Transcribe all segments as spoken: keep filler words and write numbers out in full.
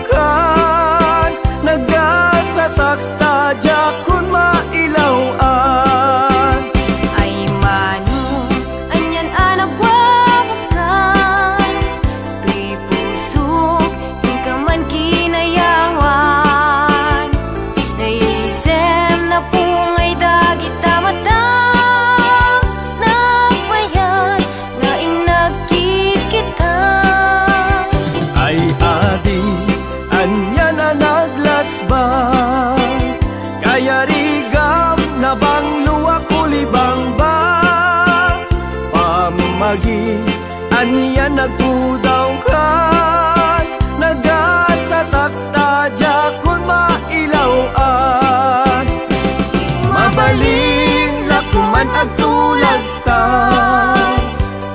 Kan nagasatak ta diakon mailaw-an. Ay mano, anian a naguabukan? Toy pusok, inka man kinayawan. Naisem, napungay dagita matam, nagbayat nga inagkit kita. Ay adi, ania a naglasba? Kayarigam, nabanglo a kulibangbang. Pammagi, ania a nagpudaw kan nagasatak ta diakon mailaw-an. Mabalin la koman agtulag ta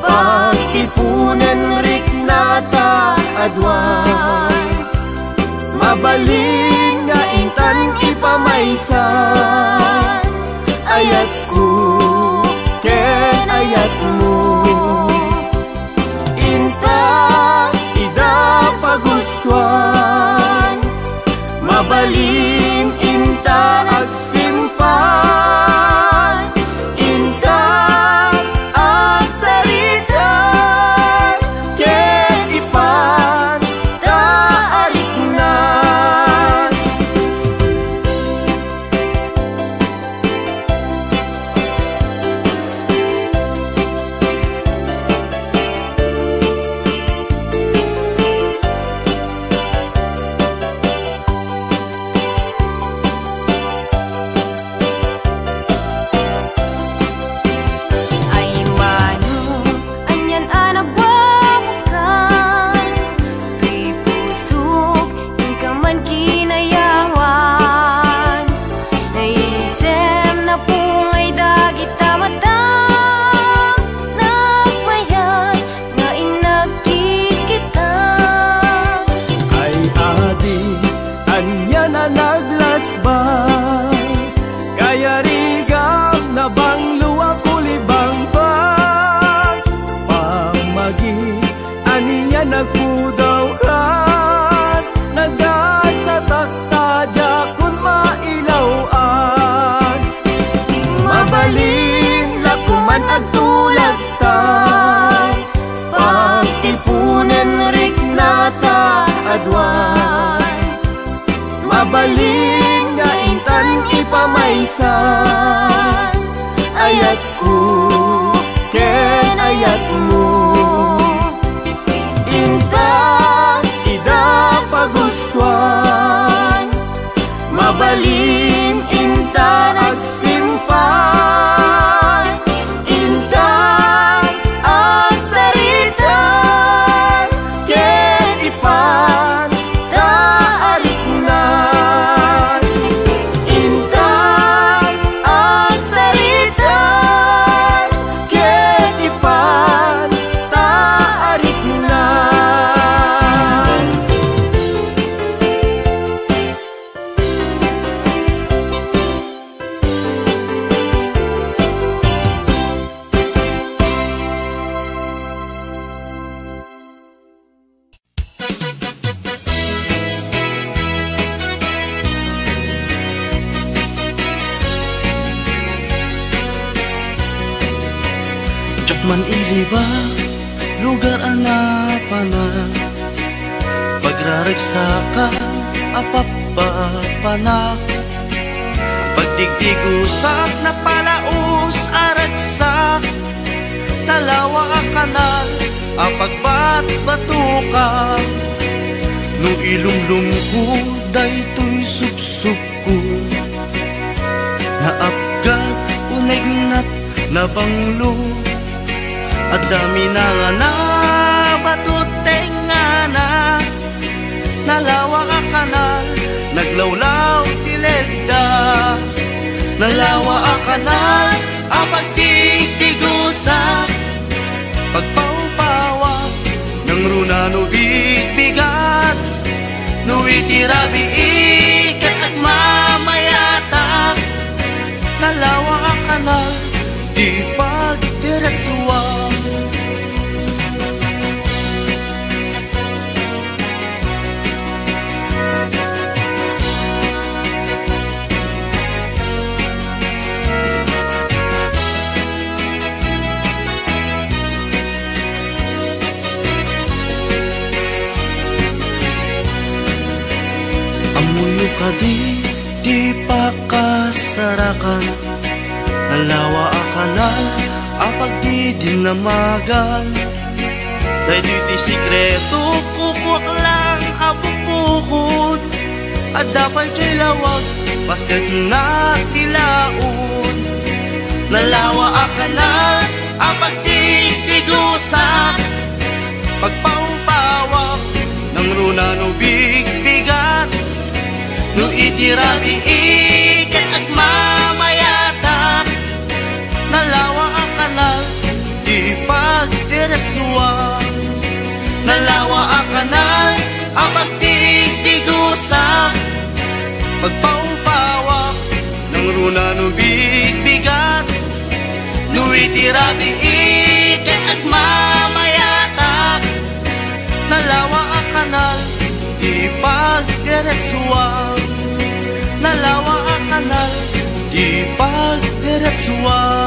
pagtiponen riknata a dua. Mabalin nga intan ipamaysa ayatko ken ayatmo. Inta ida pagustuan, mabalin inta agsimpan, inta agsaritaan, ket ipan ta arikna. Ay mano, anian a naguabukan? Toy pusok, inka man kinayawan. Naisem, napungay dagita matam, nagbayat nga inagkit kita. Ay adi, ania a naglasba? Kayarigam, nabanglo a kulibangbang. Pammagi, ania a nagpudaw kan nagasatak ta diakon mailaw-an. Mabalin la koman agtulag ta pagtiponen riknata a dua. Mabalin nga intan ipamaysa ayatko ken ayatmo. Inta ida pagustuan, mabalin inta agsimpan, inta agsaritaan, ket ipan ta ariknan. Inta agsaritaan, ket ipan ta ariknan. Diak man iliba, lugar a napanak, pagraragsakan a pappapanak. Pagdigdigusak, napalaos a ragsak, nalawa a kanal a pagbatbatukan. No ilumlomko daytoy supsupko, naapgat, unegnat, nabanglo. Adda minangana, bato tengngana, nalawa a kanal, naglawlaw ti ledda. Nalawa a kanal a pagtigtigusak, pagpawpawak, nangruna no bigbigat, no iti rabii ket agmamayatak. Nalawa a kanal ti pagdiretsuan. Muyo kadi ti pakasarakan, nalawa a kanal a pagdidinnamagan. Daytoy ti sekreto, kukuak lang a pupukod. Adda pay diay lawag, pasetna ti laod. Nalawa a kanal a pagtigtigusak, pagpaupawak, nangruna no bigbigat. No iti rabii ket agmamayatak, nalawa a kanal ti pagdiretsuak. Nalawa a kanal a pagtigtigusak, pagpaupawak, nangruna no bigbigat. No iti rabii ket agmamayatak, nalawa a kanal ti pagdiretsuak. Nalawa a kanal ti pagdiretsuak.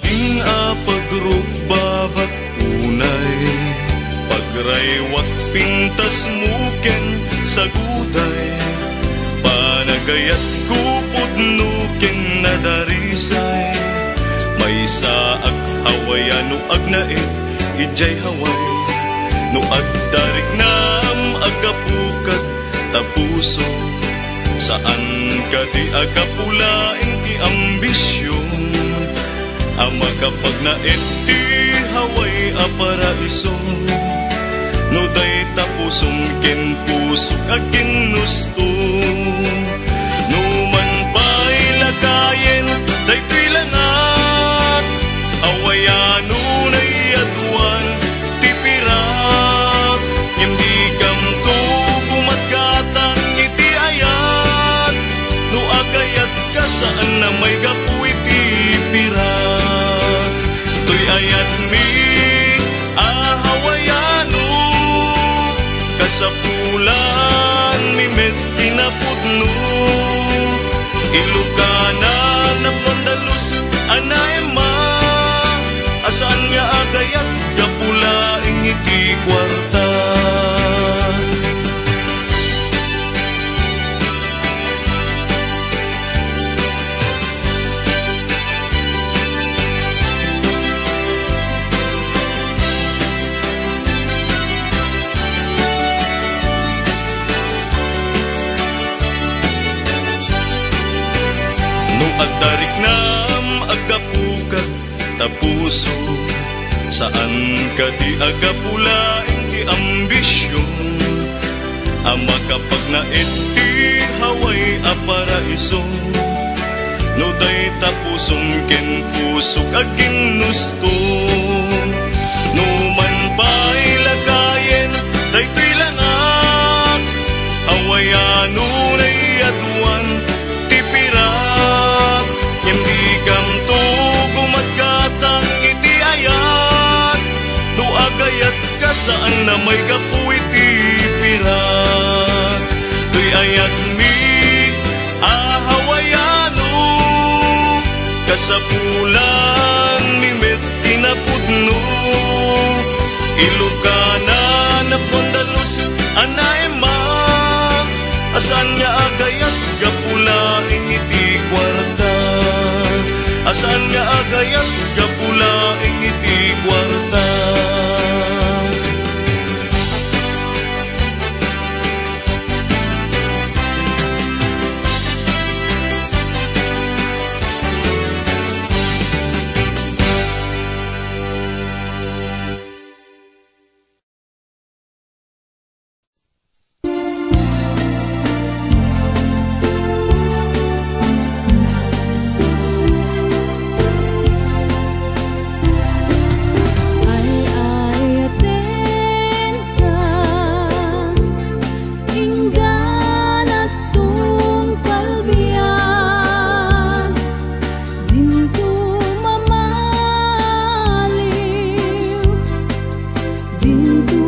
Ing a pagrukbabak unay, pagraywak pintasmo ken saguday, panagayatko pudno ken nadarisay. Maysaak Hawaiano, agnaed idiay Hawaii. No adda riknam a gapukak ta puso, saan kadi a gapu laeng ti ambision a makapagnaed ti Hawaii a paraiso. No dayta pusom ken pusok a ginnusto, no man pay lakayen daytoy langak, awayan no nayaduan ti pirak, ngem dikamto gumatgatang iti ayat. No agayat ka, saan a maigapu iti pirak. Toy ayatmi a Hawaiano, kasapulanmi met ti napudno. Ilokana, napno Andalus a naemma, a saan nga agayat gapu laeng iti kuarta. No adda riknam a gapukak ta puso, saan kadi a gapu laeng ti ambision a makapagnaed ti Hawaii a paraiso. No dayta pusom ken pusok a ginnusto, no man pay lakayen daytoy langak, awayan no nayaduan ti pirak, ngem dikamto gumatgatang iti ayat. No agayat ka, saan a maigapu iti pirak. Toy ayatmi a Hawaiano, kasapulanmi met ti napudno. Ilokana, napno Andalus a naemma, a saan nga agayat gapu laeng iti kuarta, a saan nga agayat gapu laeng iti kuarta. Ay-ayatenka, inggana tungpal biag, dinto mamaliw. Dinto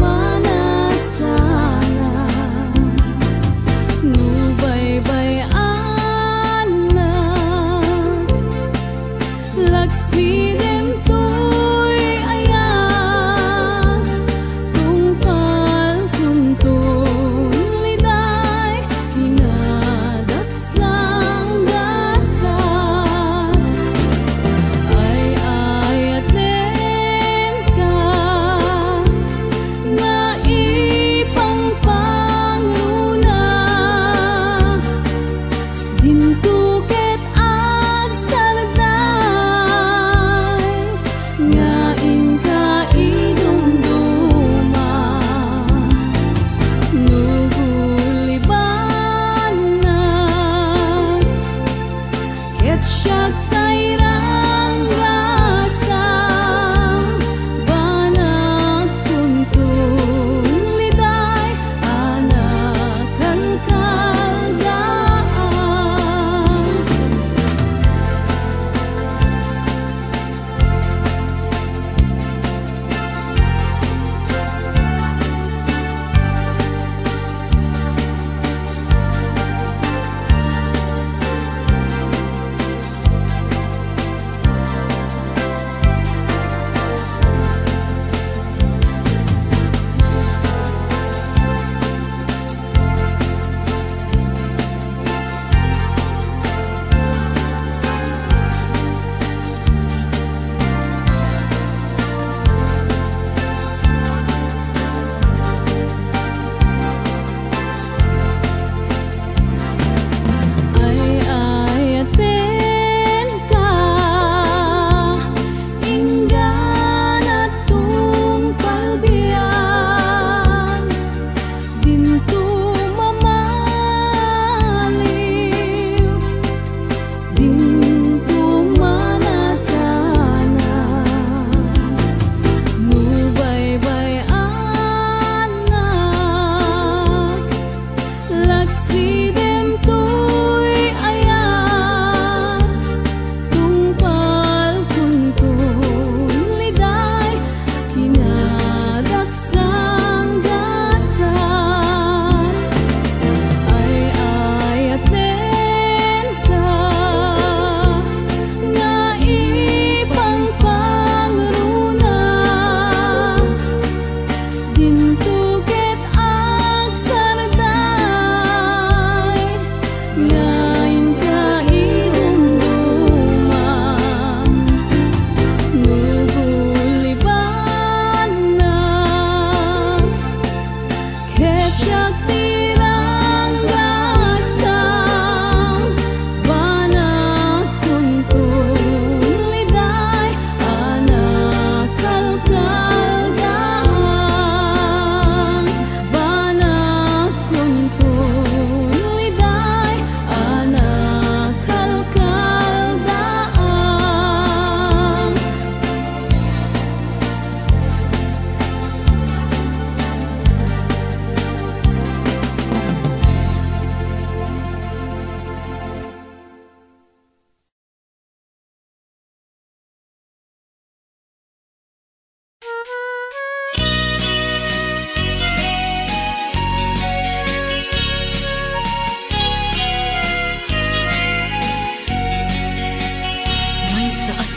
manasanas no baybay-annak. Laksi daytoy ayat, tungpal kunton liday, kinadaksan gasat. Ay-ayatenka nga ipangpangruna, dinto ket agsardeng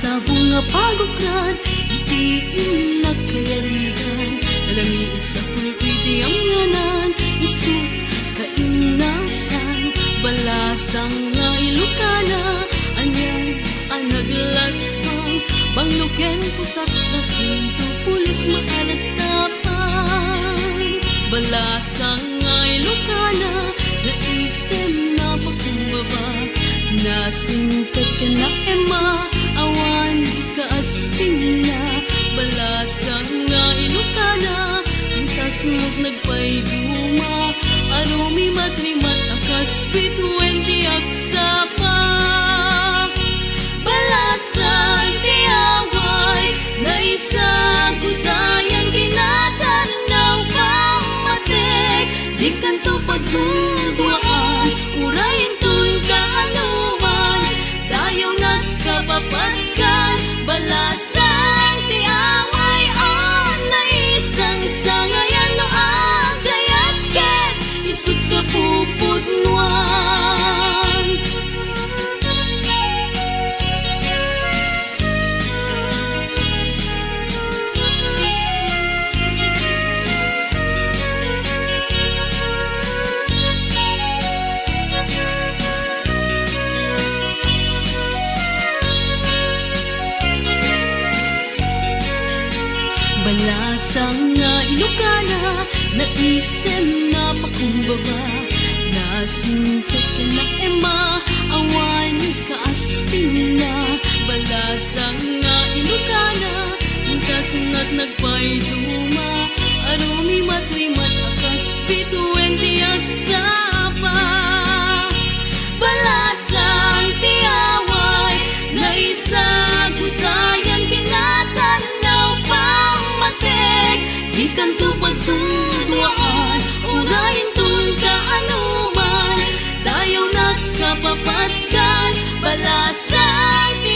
Sabong nga pagukran iti innak kayarigan, nalamiis a pulpo iti amnganan, isu kainnasan, balasang nga Ilokana, anian a naglasbang, banglo ken pusaksak, kinto pulis makalatapan. Balasang nga Ilokana, naisem, napakumbaba, nasingpet ken naema, awan kaaspinna. Balasang nga Ilokana, intas met nagpaiduma, a rumimatrimat a kas bituen ti agsapa. Balasang ti away, naisagutayan, kinatannaw, pammatik, dikanto pagduduaan, uray inton kaanoman, dayaw nagkapapatkan. Balasang ti away, o naisangsangayan, no agayat ket isut kapupudnoan. Balasang nga Ilokana, naisem, napakumbaba, nasingpet ken naema, awan kaaspinna. Balasang nga Ilokana, intas met nagpaiduma, a rumimatrimat a kas bituen ti agsapa. Balasang ti away, naisagutayan, kinatannaw, pammatik, dikanto pagduduaan, uray inton kaanoman, dayaw nagkapapatkan. Balasang ti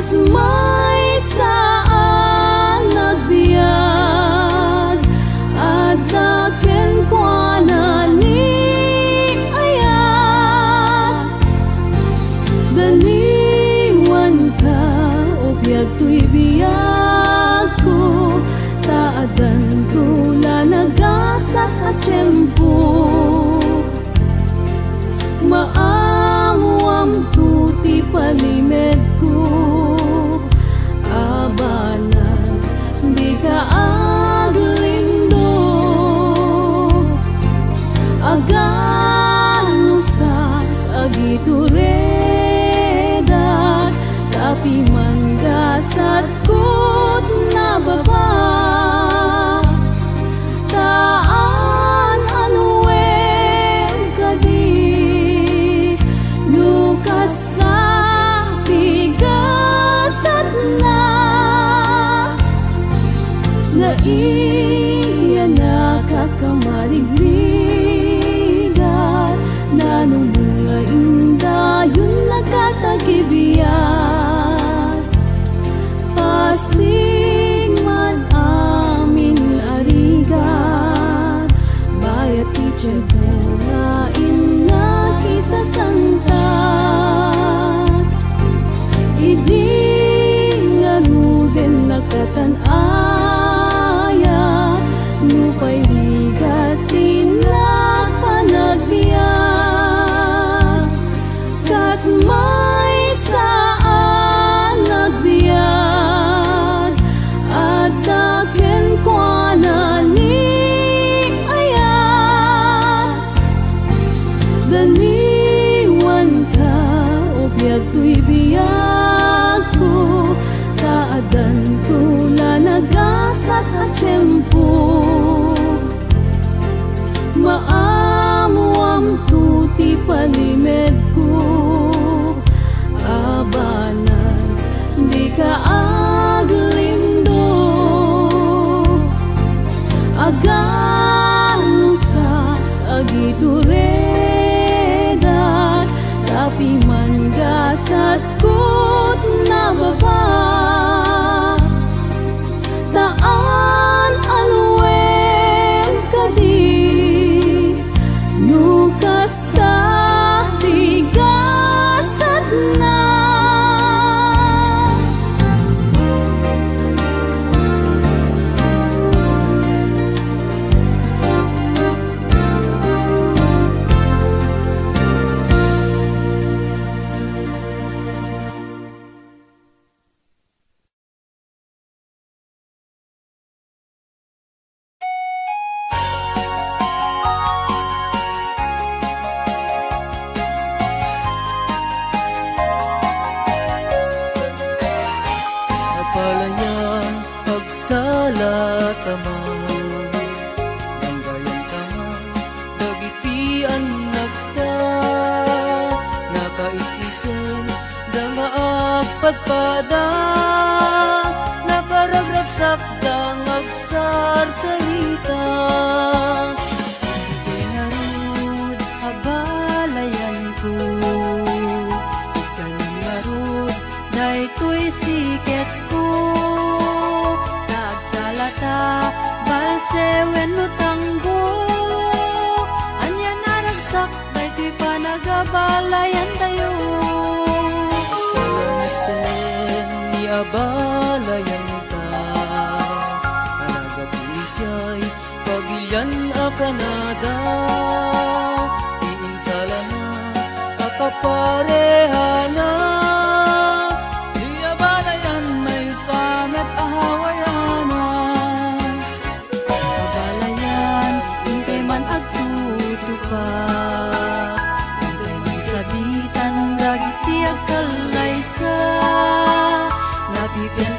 Maysa a nagbiag, adda kenkuana ni ayat. Daniwanka, o biag toy biagko, ta addanto la nagasat a tiempo. Maammoamto ti palimedko a banag, dika aglindog. Aganusak, agituredak, ta pimangasat ket nababa. Haan a nuem kadi, no kasta ti gasatna. Naiyanakak a marigrigat, nanumngain dayonnaka ta agbiag. Pasig man amin a rigat, bayat ti tiempo nga innak isasangtak. Idi ngaruden nakatanaya, nupay rigat ti innak panagbiag. Kas maysa a nagbiag, adda kenkuana ni ayat. Daniwanka, o biag toy biagko, ta addanto la nagasat a tiempo. Maammoamto ti palimedko a banag, dika aglindog. Aganusak, agituredak, ta pimangasat ket nababa. Haan a nuem kadi, no kasta ti gasatna. Abalayan, agsala ta man, danggayan ta man dagiti annakta, nakaisisen da nga agpadpada, nakaragragsakda nga agsarsarita. Iti ngarud, abalayanko, iti ngarud, daytoy siketko, ta agsalata, balse wenno tanggo, ania a naragsak daytoy panagabalayantayo. Agsalanget ken ni abalayanta, a naggapu idiay Pagilian a Canada, ti insalana a kaparehana. Ti abalayan maysa met a Hawaiana. Abalayan, inkay man agtutupak, inkay man sabitan dagiti agkallaysa. Napipian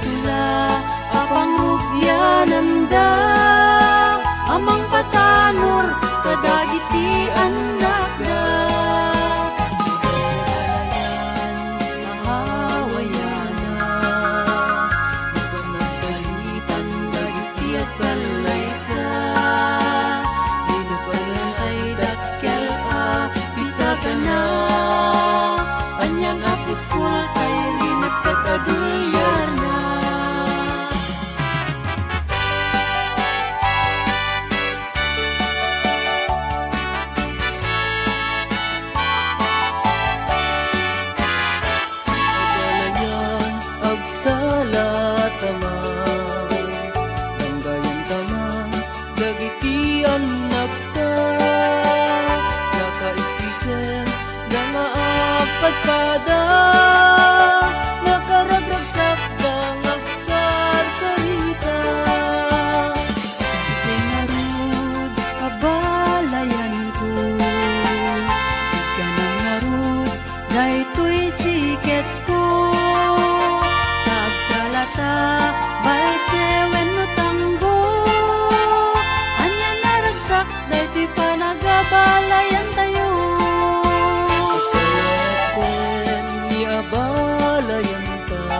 Alayanta a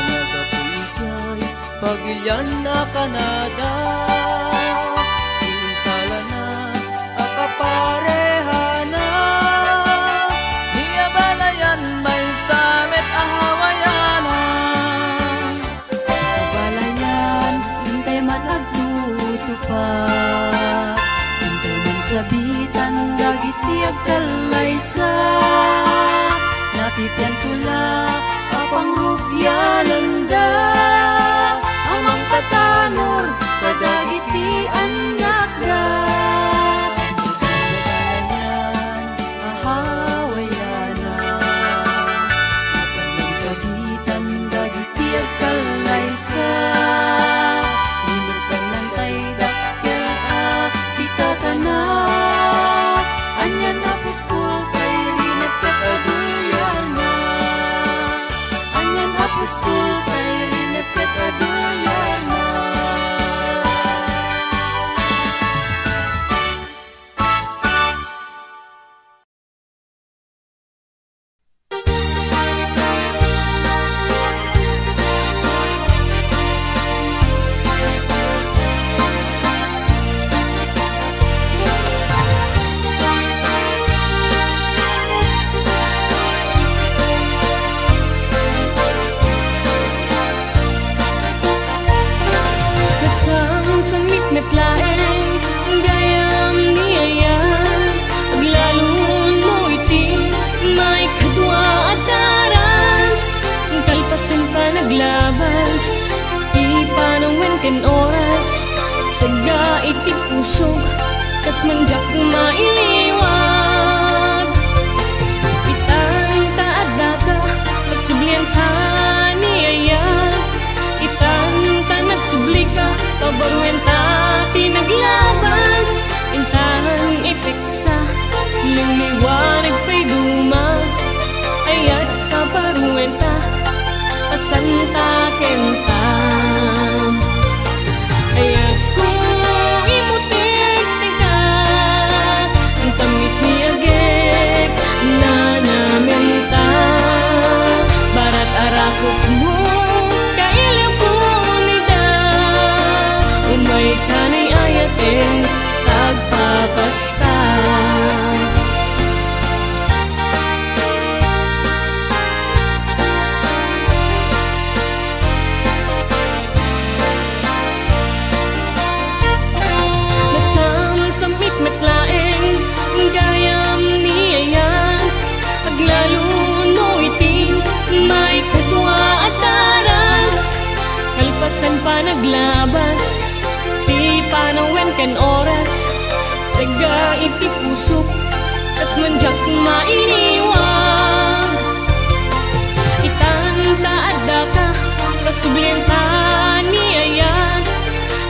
naggapu idiay pagilian a Canada, ti insalana a kaparehana, ni abalayan maysa met a Hawaiana. Abalayan, intay man agtutupak, intay man sabitan dagiti agkallaysa. Napipianto la a pangrubiananda a mangpatanor kadagiti annakda. Abalayan, a Hawaiana, apan nagsabitan dagiti agkallaysa. Dinurkan lang tay dakkel a pitatana. Anian a puspul tay rinepet a dulyarna. Anian a puspul tay rinepet a dulyarna. Nasangsangit met laeng gayam ni Ayan, aglalon mo iti maikadua a daras, kalpasan panaglabas ti panawen ken oras, sega iti pusok, kas man diak mailiwag. Itan ta addaka, pagsublianta ni Ayan. Itan ta nagsublika, pabaruenta ti naglabas. Intan ipeksa, liliwanag pay duma. Ayat pabaruenta, pasanta kenta. Ayatko imo tektekak, samit ni agek nanamenta. Barat a rakupmo, kailiwko nida. Umayka ni ayatek, agpapasta. Nasamsamit met laeng gayam ni Ayan, aglalon mo iti maikadua a daras, kalpasan panaglabas ti panawen ken oras, sega iti pusok, kas man diak mailiwag. Itan ta addaka, pasublienta ni Ayan.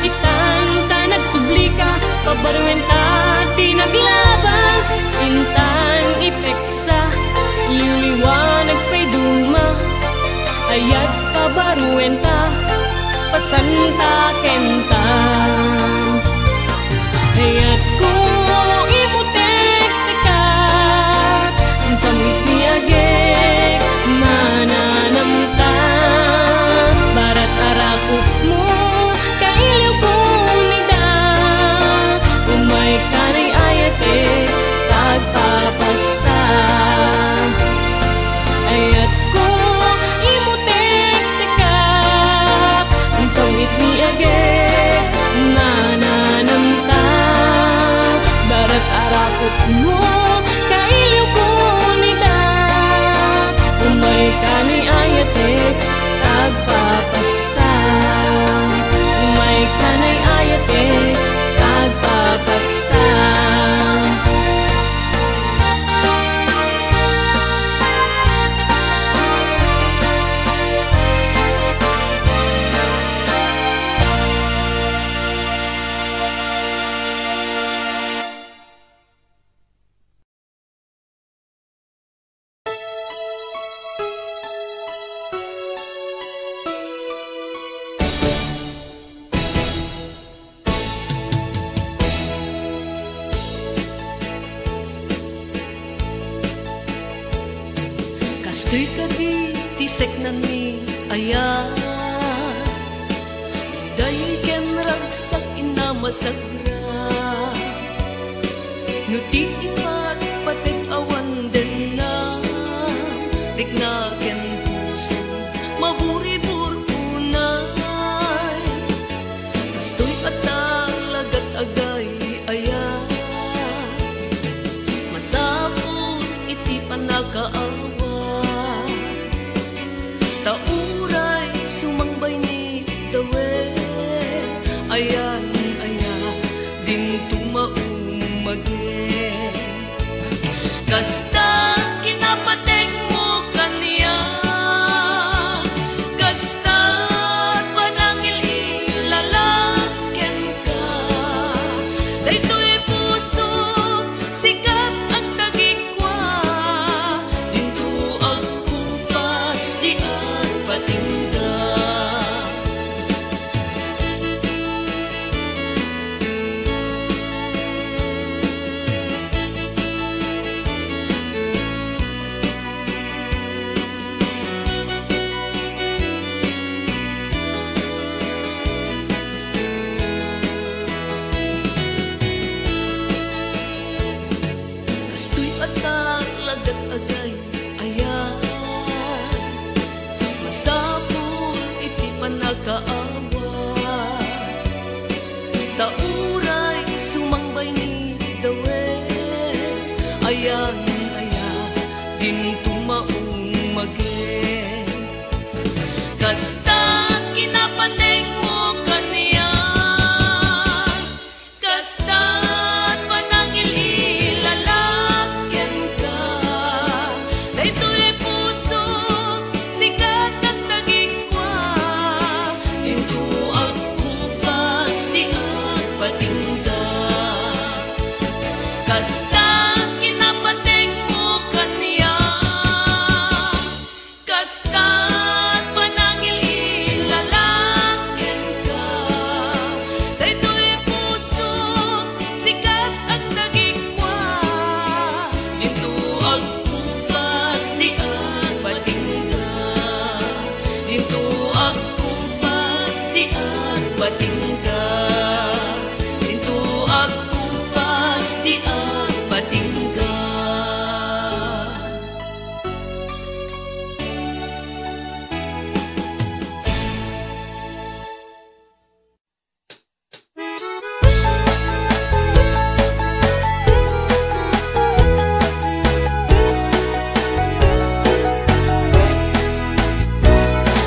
Itan ta nagsublika, pabaruenta ti naglabas. Intan ipeksa, liwliwanag pay duma. Ayat pabaruenta, pasanta kenta. Ayatko imo tektekak, samit ni agek mananamta. Barat a rakupmo, kailiwko nida. Umayka ni ayatek, agpapasta. Ayatko imo tektekak, samit ni agek mananamta. Dagiti seknanmi aya, dayken ragsak inna masagra. No ti ipatpateg awan denna, rikna ken puso, maburibur unay. Kastoy a talagat agay-ayat, masapul iti pannakaawat. Ta uray sumangbay ni David, ayan, aya, dinto maumagen. Kasta kinapatengmo kaniak, kasta panangil ilalak kenka. Daytoy puso, sikat agtagikua, dinto agkupas ti agpatingga. Kastoy a talagat agay-ayat, masapul iti pannakaawat. Ta uray sumangbay ni David, ayan, aya, dinto maumagen. Kasta kinapatengmo kaniak, kasta panangil ilalak kenka. Daytoy puso, sikat agtagikua, dinto agkupas ti agpatingga. Kasta kinapatengmo kaniak, kasta panangil ilalak kenka. Daytoy puso, sikat agtagikua, dinto agkupas ti agpatingga. Dinto agkupas ti agpatingga. Dinto agkupas ti agpatingga.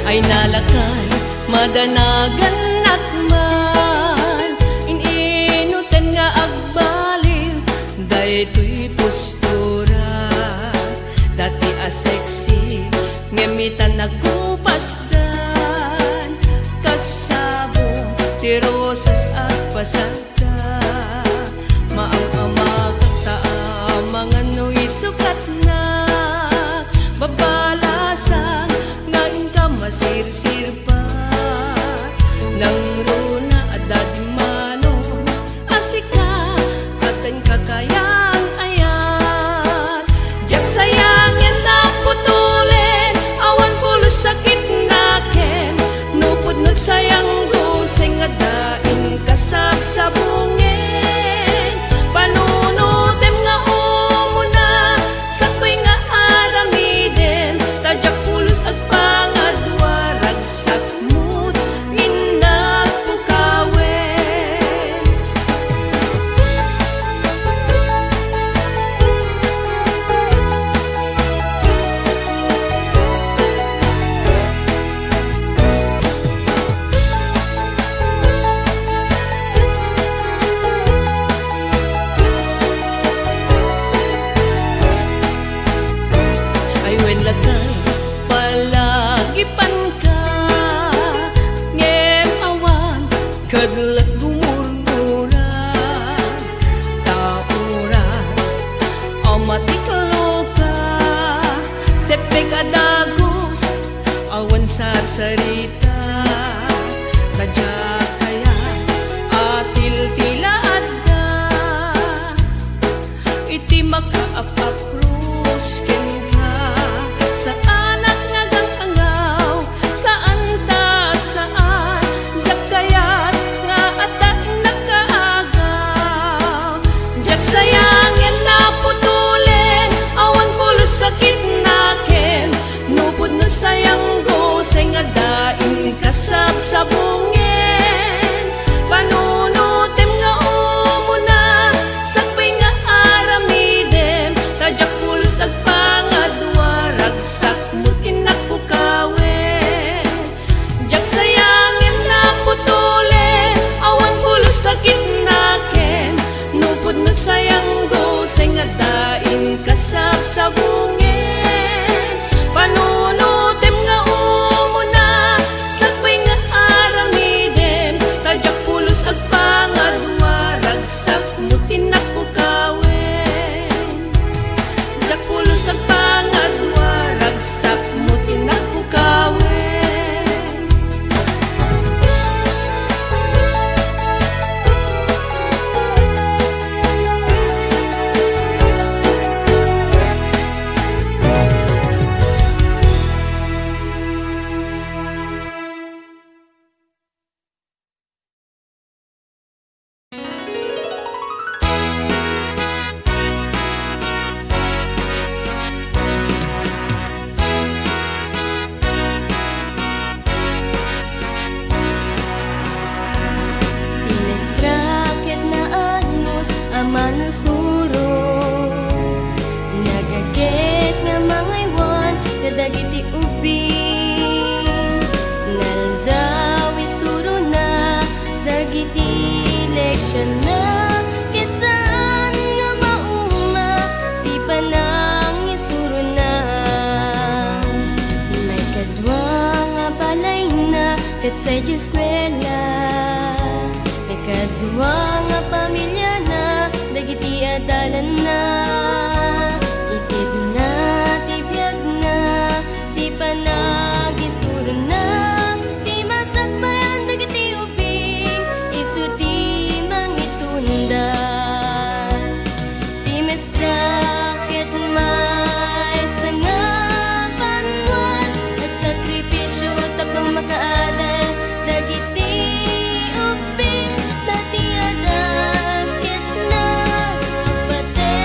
Ay nalakay, madanagannak man, in-inutan nga agbaliw, daytoy postura. Dati a sexy, ngem ita nagkupasdan, kas sabong ti rosas agpasagda. Maam-amaak ta amangan no isukatnak, babalasan nga inka masirsirpat. Nangruna a dadimanon a sika, aten kakayan ayat. Diak sayangen ta putolen, awan pulos sakit nakem. No pudno ti sayangko, sing adda inka sabsabungen. Panunotem nga umuna, sakbay nga aramidem, ta diak pulos agpangadua, ragsak met innak pukawen. Ay wen lakay, palagipanka, ngem awan kadlak gumurgura. Ta oras a matikloka, seppek a dagus, awan sarsarita. Ta diak kayat a tiltila adda iti makaap-apros kenka. Saan a Sayanggo, say nga adda inkasabsabungen. Panunotem nga umuna, sakbay nga aramidem, ta diak pulos agpangadua, ragsak met innak pukawen. Diak sayangem naputole, awan pulos a kidnakem, nupod met sayanggo, say nga adda inkasabsabungen. Panunotem nga umuna, sakbay nga aramidem, ta diak pulos agpangadua, ragsak met innak pukawen. Diak pulos agpangadua, ragsak met innak pukawen. Ti maestra ket naanus a manusuro, nagakket nga mangaywan kadagiti ubbing. Naldaw isurona dagiti leksionna, ket saan nga mauma ti panangisurona. Maikadua nga balayna ket sadiay eskuela. Maikadua nga pamiliana dagiti adalanna. Itedna ti biagna, ti panagisurona, ti masakbayan dagiti ubbing, isu ti mangitunda. Ti maestra ket maysa nga banua, nagsakripisio tapno makaadal dagiti ubbing, ta ti adak ket napateg.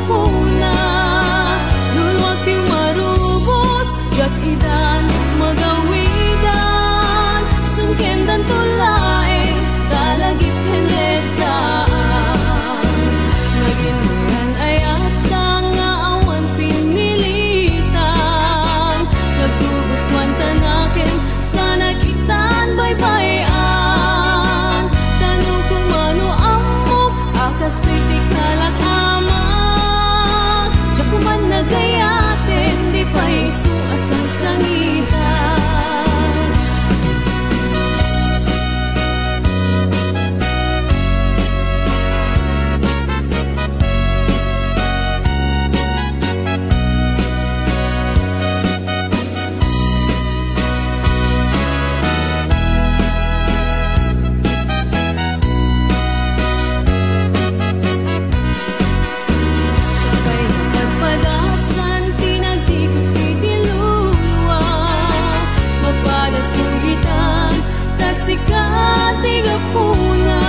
Puna, luluag ti umarubos, diak idan magawidan, sungkendanto laeng, dalagip ken letdaan. Nagin mayan-ayatang nga awan pinilitan, naggugustuan ta naken, sanak itan baybay-an. Tano kumano ammok, a kastoy ti kalak amak, diak man nagayaten, di pay isu a sangsangitan. Diak pay mapadpadasan ti nagdigos iti lulua. Mapadasko itan, ta sika ti gapuna.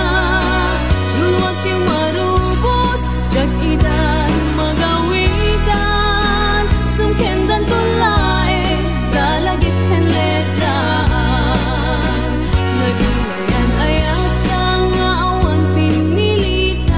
Luluag ti umarubos, diak idan magawidan. Sungkendanto laeng, dalagip ken letdaan. Nagin mayan-ayatang nga awan pinilitan.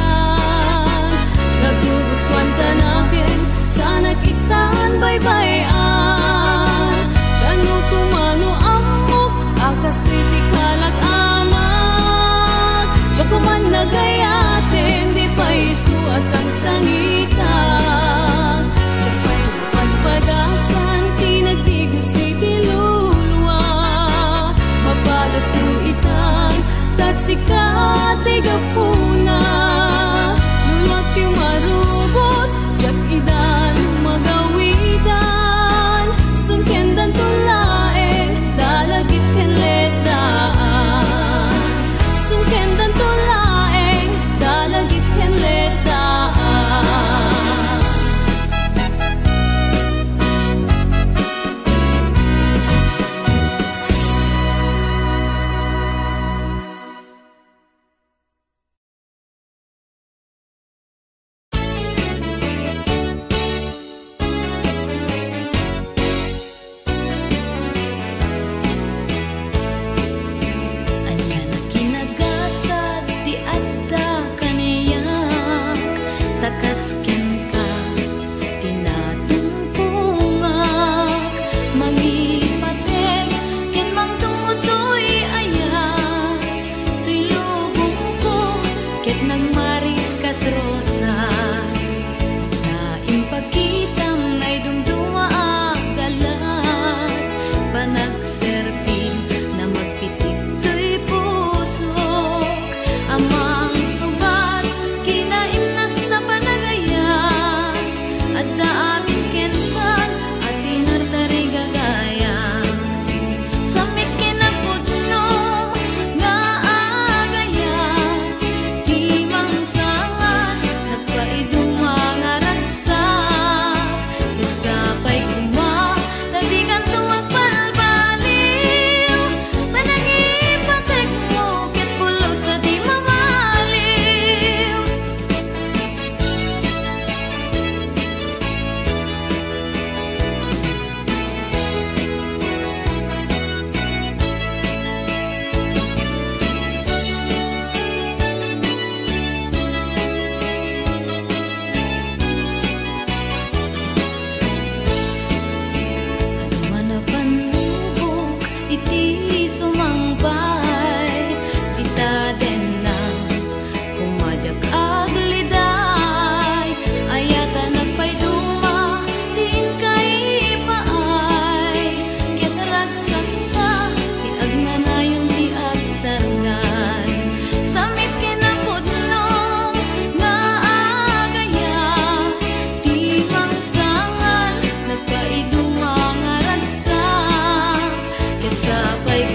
Naggugustuan ta naken, sanak itan baybay-an. Tano kumano ammok, a kastoy ti kalak amak, diak man nagayaten, di pay isu a sangsangitan. Diak pay mapadpadasan ti nagdigos iti lulua. Mapadasko itan, ta sika ti gapuna. Luluag ti umarubos, diak idan magawidan. Sungkendanto laeng, dalagip ken letdaan. Sungkendanto laeng, dalagip ken letdaan. Ania nakinagasat ti adda kaniak, ta kas kenka ti natungpungak. Mangipatek ken mangtungod toy ayat, toy lubongko ket nagmaris kas rosas. Ta impakitam naidumduma a galat, panagserbi na magpitik toy pusok. Ammang sugat, kinaimnas na panagayat, adda amin kenka a tinartarigagayam. Samit ken napudno nga agayat, ti mangsangan, nagpaiduma nga ragsak. Ket sapay koma ta dikanto agbalbaliw, panangipatekmo ket pulos a di mamaliw. Manapannubok iti sumangpay ti tadenna. Koma diak agliday, ayat a nagpaiduma ti inkaipaay, ket ragsakta ti agnanayon ti agsargan. Samit ken napudno nga agayat, ti mangsangan, nagpaiduma nga ragsak, ket sapay